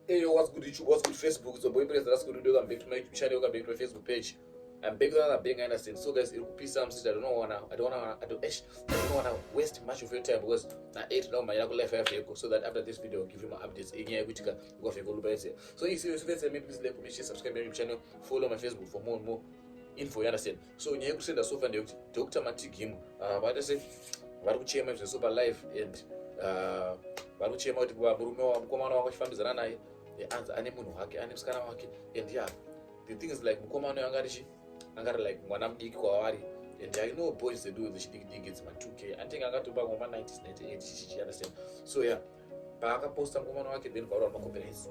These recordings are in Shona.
Hey yo, what's good YouTube, what's good Facebook? It's your boy Praise That's good. Welcome back to my YouTube channel, welcome back to my Facebook page. I'm back with another banger, understand? So guys, iri kupisa msisi, I don't wanna, I don't wanna, I don't, I don't wanna waste much of your time because na 8 now my life yako so that after this video I'll give you my updates enyaya yekuitika kwavheko lupaise. So if you see me, please like, comment, share, subscribe my YouTube channel, follow my Facebook for more and more info, you understand? So nyaya yekusenda sofa ndeyekuti Dr. Matigimu vaita se vari kuchema izvo so palive and vari kuchema kuti murume wa mukomana wanga achifambidzana naye anzi ane munhu wake, ane musikana wake, and yeah, the thing is like mukomana uyo anga arichi anga ari like mwana mudiki kwavari, and I know boys dzedu dzechidiki diki dzima 2K, I think angatopa ngoma 90s 98 chichi, understand? So yeah, paakaposta mukomana wake, then vaura macopyrights,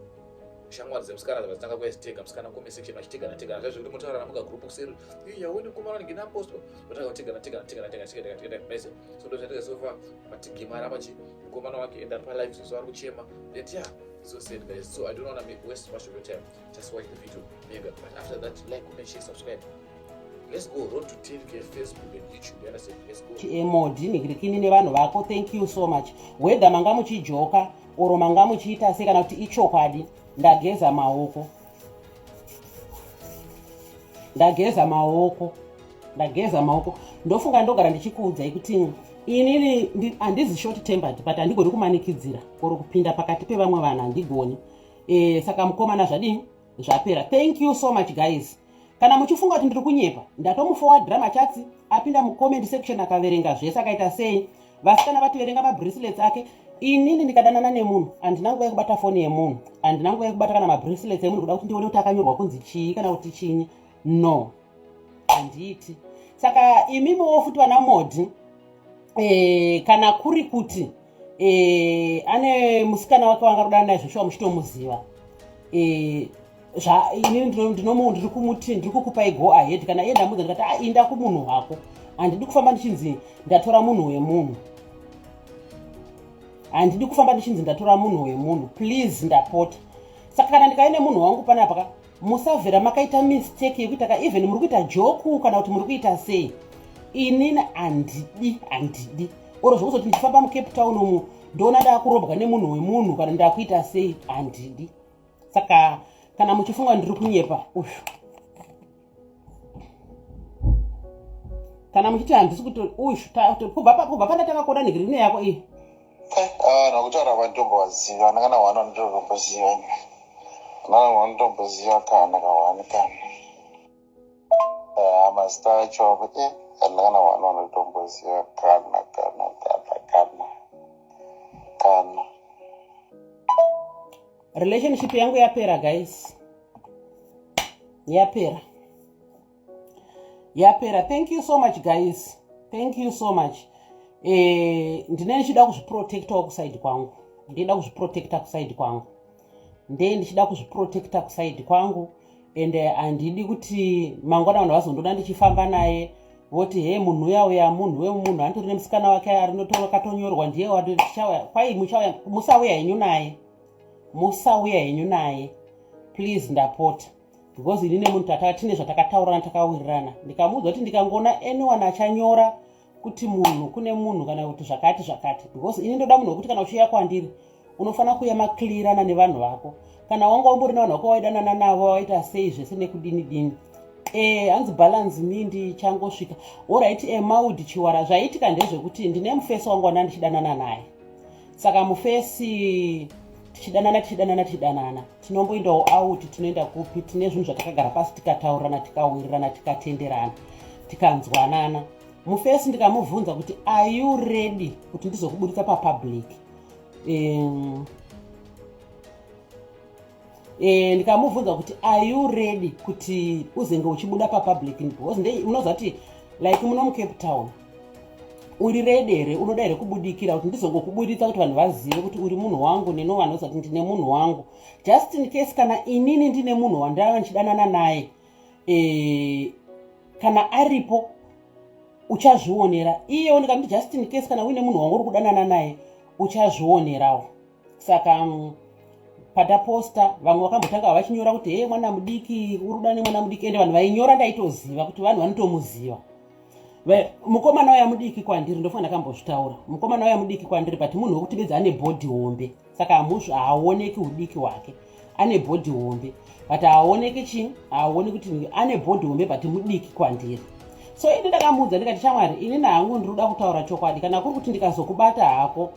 shamwari dzemusikana dzavadzitanga kuazitega musikana comment section vachitegana tegana zvaizvo kuti motaura namuka group kuseri yaone mukomana wange napostwa, vatanga kutegana tegana tegana tegana tegana tegana mese. So ndo zvatika so far, Matigima aramba chi mukomana wake and ari palive so ari kuchema, and yeah, so sad guys. So I don't want to make waste much of your time, just watch the video mega, but after that, like, comment, share, subscribe. Let's go road to 10K Facebook and YouTube, you understand? Let's go. Modi nigirikini nevanhu vako, thank you so much. Whether manga muchijoka oro manga muchiita sei kana kuti ichokwadi, ndageza maoko, ndageza maoko, ndageza maoko. Ndofunga ndogara ndichikuudzai kuti inini handizi short tempered, but handigoni kumanikidzira oro kupinda pakati pevamwe vanhu, handigoni. Saka mukomana zvadini, zvapera. Thank you so much guys. Kana muchifunga kuti ndiri kunyepa, ndatomuforwardira machats, apinda mucomment section akaverenga zvese, akaita sei. Vasikana vativerenga mabracelets ake. Inini ndikadanana nemunhu, handina nguva yekubata foni yemunhu, handina nguva yekubata kana mabracelets emunhu kuda kuti ndione kuti akanyorwa kunzi chii kana kuti chinyi. No, handiiti. Saka imimiwo futi vana Modi, kana kuri kuti ane musikana wake wanga kudana naye zveshuwa, muchitomuziva, inini ndiri kumuti ndiri kukupai go ahead. Kana iye ndamudza ndikati, a inda kumunhu wako, handidi kufamba ndichinzi ndatora munhu wemunhu, handidi kufamba ndichinzi ndatora munhu wemunhu, please, ndapota. Saka kana ndikave nemunhu wangu panapa ka, musavhera makaita mistake yekuita ka, even muri kuita joke kana kuti muri kuita sei, inini handidi, handidi oro zvokuzoti ndichifamba muCape Town umu ndoona ndakurobwa nemunhu wemunhu kana ndakuita sei, handidi. Saka kana muchifunga ndiri kunyepa, uyu kana muchiti handisi kuti uyu kubva pandatanga kuona nhigirini yako iyi. Nokutaura kwanditombovaziva, ndakana hwana wanditomboziva, ndakana wanditomboziva kana kahwani kana mazita acho kuti handakana hwana wanditomboziva kana kana kana kana kana. Relationship yangu yapera guys, yapera, yapera. Thank you so much guys, thank you so much. Ndine ndichida kuzviprotectawo kuside kwangu, ndida kuzviprotecta kuside kwangu, ndee ndichida kuzviprotecta kuside kwangu, and handidi kuti mangwana vanhu vazondoda ndichifamba naye voti, "He, munhu uya uya munhu wemunhu, anditori nemusikana wake arinotokatonyorwa ndiye watichauya." Kwai muchauya, musauya henyu naye, musauya henyu naye please, ndapota, because ini nemunhu tata tine zvatakataurana, takawirirana. Ndikamuudza kuti ndikangoona anyone achanyora kuti munhu kune munhu kana kuti zvakati zvakati, because ini ndoda munhu wekuti kana uchiuya kwandiri unofanira kuuya maclearana nevanhu vako. Kana wanga umbori nevanhu vako waidanana navo, waita sei zvese nekudini dini. Hanzi balance me, ndichangosvika. Alright, Maudi Chiwara, zvaitika ndezvekuti ndine mufesi wangu wanda ndichidanana naye. Saka mufesi tichidanana, tichidanana, tichidanana, tinomboendawo out, tinoenda kupi, tine zvinhu zvatakagara pasi tikataurirana, tikawirirana, tikatenderana, tikanzwanana. Mufesi ndikamubvunza kuti, "Are you ready kuti ndizokuburitsa papublic?" Ndikamubvunza kuti, "Are you ready kuti uzenge uchibuda papublic?" Because unoziva kuti like muno muCape Town, uri ready here, unoda here kubudikira kuti ndizongokuburitsa kuti vanhu vazive kuti uri munhu wangu, neno vanhu vaziva kuti ndine munhu wangu, just in case kana inini ndine munhu wandava ndichidanana naye, kana aripo uchazvionera iyewo. Ndikamuti, just in case kana uine munhu wangu uri kudanana naye, uchazvionerawo. Saka pataposta vamwe vakambotanga vachinyora kuti, "He, mwana mudiki, uri kuda nemwana mudiki." Ende vanhu vainyora ndaitoziva kuti vanhu vanotomuziva. Mukomana uya mudiki kwandiri, ndofanira ndakambozvitaura, mukomana uya mudiki kwandiri, but munhu wekuti bedzi ane body hombe, saka hamuzvi haaoneki udiki hwake. Ane bhodhi hombe, but haaoneki chii, haaoni kuti ane bhodhi hombe, but mudiki kwandiri. So ini ndakamuudza ndikati, "Shamwari, ini nahangu ndiri kuda kutaura chokwadi. Kana kuri kuti ndikazokubata hako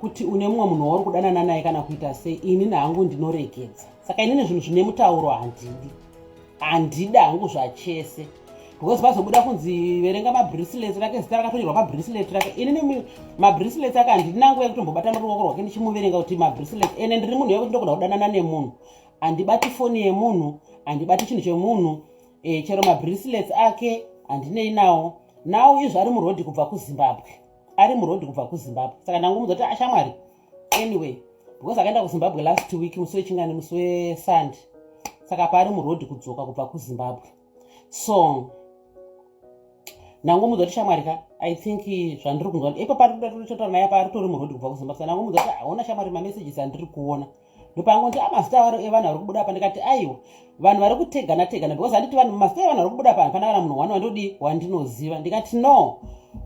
kuti une mumwe munhu wauri kudanana naye kana kuita sei, ini nahangu ndinoregedza." Saka inini zvinhu zvine mutauro handidi, handida hangu zvachese, because pazobuda kunzi verenga mabracelets rake, zita rakatonyorwa pabracelet rake. Inini mabracelets ake handina nguva yekutombobata ruoko rwake ndichimuverenga kuti mabracelets. Ende ndiri munhu yekuti ndogona kudanana nemunhu, handibati foni yemunhu, handibati chinhu chemunhu. Chero mabracelets ake handinei nawo. Nawo izvo ari murodhi kubva kuZimbabwe, ari murodhi kubva kuZimbabwe. Saka ndangomudza kuti, "Ashamwari, anyway," because akaenda kuZimbabwe last week, musi wechingani, musi weSunday. Saka paari murodhi kudzoka kubva kuZimbabwe. So ndangomudza kuti, "Shamwari ka, I think zvandiri kunzwa ipo paritotaura naye apa, aritori murodhi kubva kuZimbabwe." Saka ndangomudza kuti, "Haona shamwari, mamessages andiri kuona." Ndopangonti amazita evanhu vari kubuda apa. Ndikati, "Aiwa, vanhu vari kutegana tegana, because handiti vanhu mazita evanhu vari kubuda apa, hapana kana munhu wani wandodi wandinoziva." Ndikati, "No,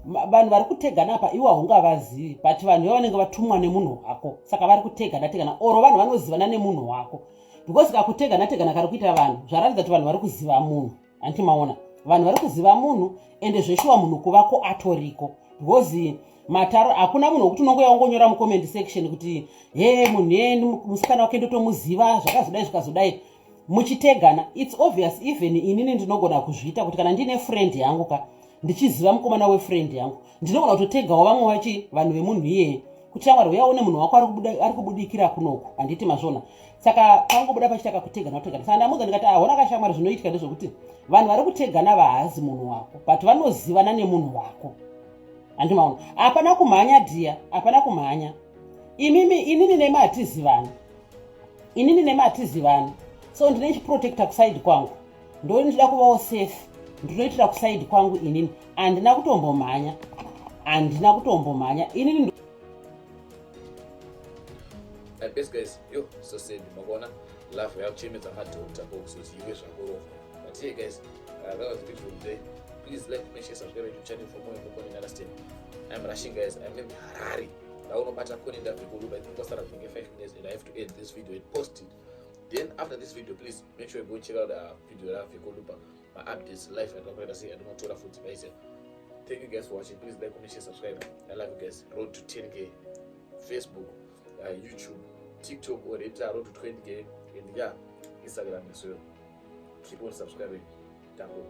vanhu vari kutegana apa iwo haungavazivi, but vanhu ivo vanenge vatumwa nemunhu wako, saka vari kutegana tegana oro vanhu vanozivana nemunhu wako, because kakutegana tegana kari kuita vanhu zvaratidza kuti vanhu vari kuziva munhu." Handiti maona, vanhu vari kuziva munhu, ende zveshuwa munhu kuvako atoriko, because mataro hakuna munhu wekuti unongouya ungonyora mucomment section kuti, "He, munhu ye musikana wake ndotomuziva," zvakazodai zvikazodai muchitegana. It's obvious, even inini ndinogona kuzviita kuti kana ndine friend yangu ka, ndichiziva mukomana wefriend yangu, ndinogona kutotegawo vamwe vachi vanhu vemunhu iyeye kuti, "Shamwari, uya une munhu wako ari kubudikira kunoku." Handiti mazvona? Saka pangobuda pachiita kakutegana kutegana. Saka ndamudza ndikati, "Ahona kashamwari, zvinoitika ndezvekuti vanhu vari kutegana vahaazi munhu wako, but vanozivana nemunhu wako." Handimaona? Hapana kumhanya dhiya, hapana kumhanya. Imimi, inini nemi hatizivani, inini nemi hatizivani. So ndine chiprotector kuside kwangu, ndo ndida kuvawo safe, ndinoitira kuside kwangu. Inini handina kutombomhanya, handina kutombomhanya inini. My best guys, yo, so sad. Makaona love yakuchemedza madhokta kokuzozive zvakurova. But yeah guys, that was it for today. Please like, comment, share, subscribe to channel for more info on understand. I'm rushing, guys. I'm in Harare. Ndaunobata koni ndabve. I think kwasara kunge 5 minutes and I have to edit this video and post it. Then after this video, please make sure you go check out video ravhekolupa, my updates live andakaita sei, andinotora futi paise. Thank you guys for watching. Please like, comment, share, subscribe. I love you guys. Road to 10K, Facebook, YouTube, TikTok already road to 20K, and yeah, Instagram as well. Keep on subscribing. Danko.